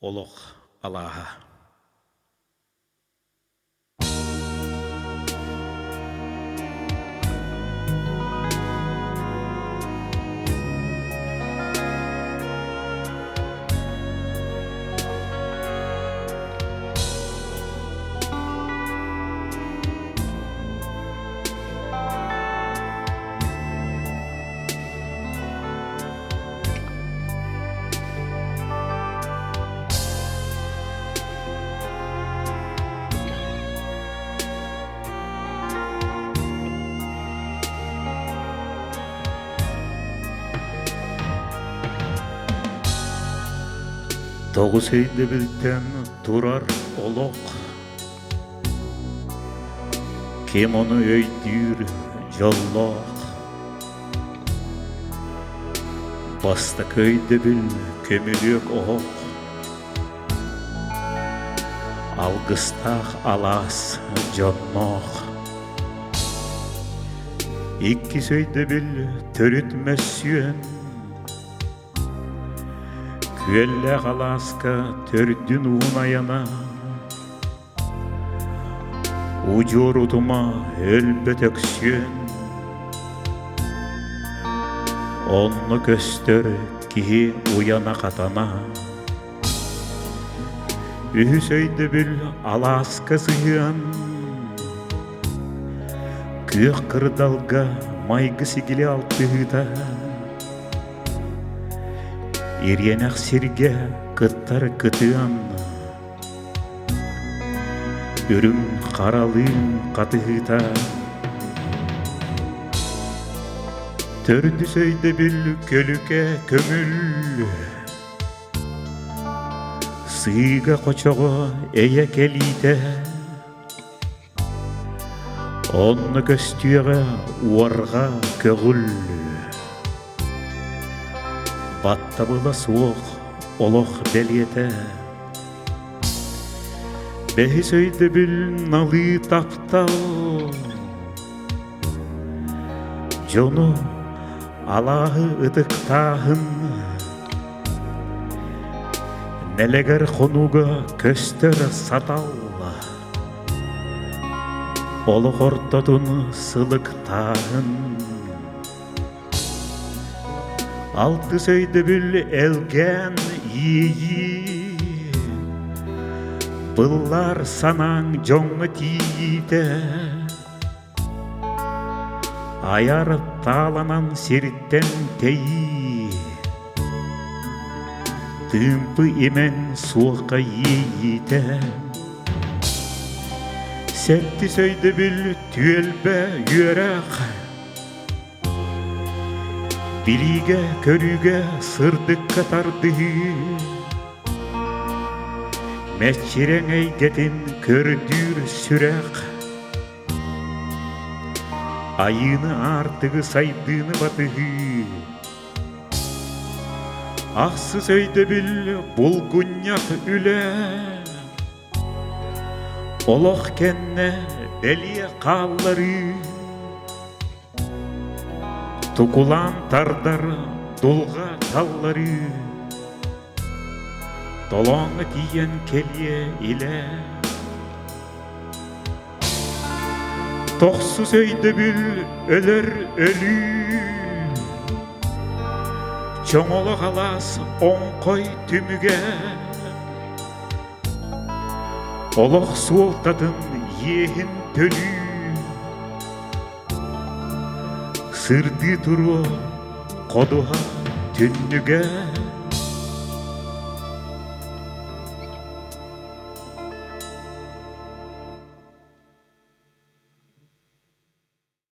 Олох алааһа Тоҕус өйдөбүлтэн турар олох Ким ону өйдүүр дьоллоох Бастакы өйдөбүл көмүлүөк оһох, Алгыстаах алаас дьонноох. Иккис өйдөбүл төрүт мөссүөн, Күөллээх алааска төрдүн уун айана, Удьуор утума өлбөт өксүөн, Онно көстөр киһи уйана-хатана. Үһүс өйдөбүл алааска сыһыан, Күөх кырдалга майгы-сигили алтыһыыта, Ириэнэх сиргэ кыттар кытыан, Үрүҥ харалыын хатыһыыта Төрдүс өйдөбүл көлүкэ көҥүл Сыыга хочоҕо эйэ кэлиитэ Онно көстүөҕэ уорҕа көҕүл Баттабыла суох олох бэлиэтэ Бэһис өйдөбүл налыы таптал Дьону алааһы ытыктааһын Нэлэгэр хонууга көстөр сатал Олох ортотун сылыктааһын Алтыс өйдөбүл элгээн иэйии Быллар санааҥ дьоҥҥо тиийиитэ Айар тааланан сиртэн тэйии Тыымпы имэҥ суохха иэйиитэ Сэттис өйдөбүл түөлбэ үөрэх Билиигэ-көрүүгэ сырдыкка тардыһыы Мэччирэҥ эйгэтин көрдүүр сүрэх Айыыны аартыгы сайдыыны батыһыы Ахсыс өйдөбүл булгунньах үлэ Олох кэннэ бэлиэ хаалларыы Тукулаан тардар дулҕа талларыы Толооҥҥо тиийэн кэлиэ илэ Тохсус өйдөбүл өлөр өлүү Чоҥолох алаас оҥхой түмүгэ Олох суолтатын иэһин төлүү Сырдыы туруо ходуһа түннүгэ.